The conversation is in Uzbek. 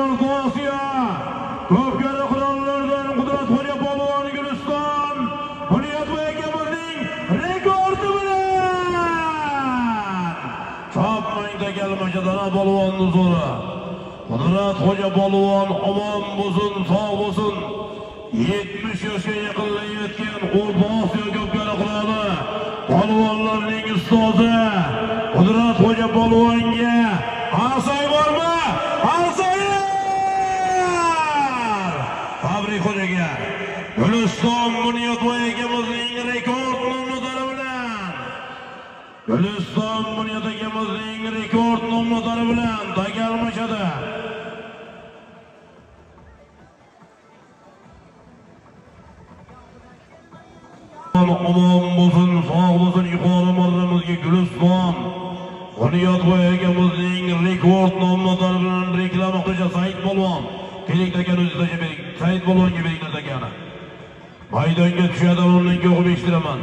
O'rta Osiyo ko'pkari qirollardan Qudratxo'ja polvon Guliston Bunyodboy akamizning rekordi bilan chopmang takalmashadana polvonni zo'ri. Qudratxo'ja polvon omon bo'lsin, sog' bo'lsin. 70 yoshga yaqinlayotgan O'rta Osiyo ko'pkari qiroli, polvonlarning ustozi Qudratxo'ja polvonga qarsak bormi? Qarsaklar! Tabrik xo'jaga. Guliston Bunyodboy akamizning rekord nomlari bilan, Guliston Bunyod akamizning rekord nomlari bilan takalmashadi. Omon bo'lsin, sog' bo'lsin. Yuqori marramizga Guliston Bunyodboy akamizning rekord nomlari bilan reklama qilishga Said polvon. Keling, takani o'zi tashlab bering. Said polvonga beringlar takani. Maydonga tushadi, undan ko'rib eshittiraman.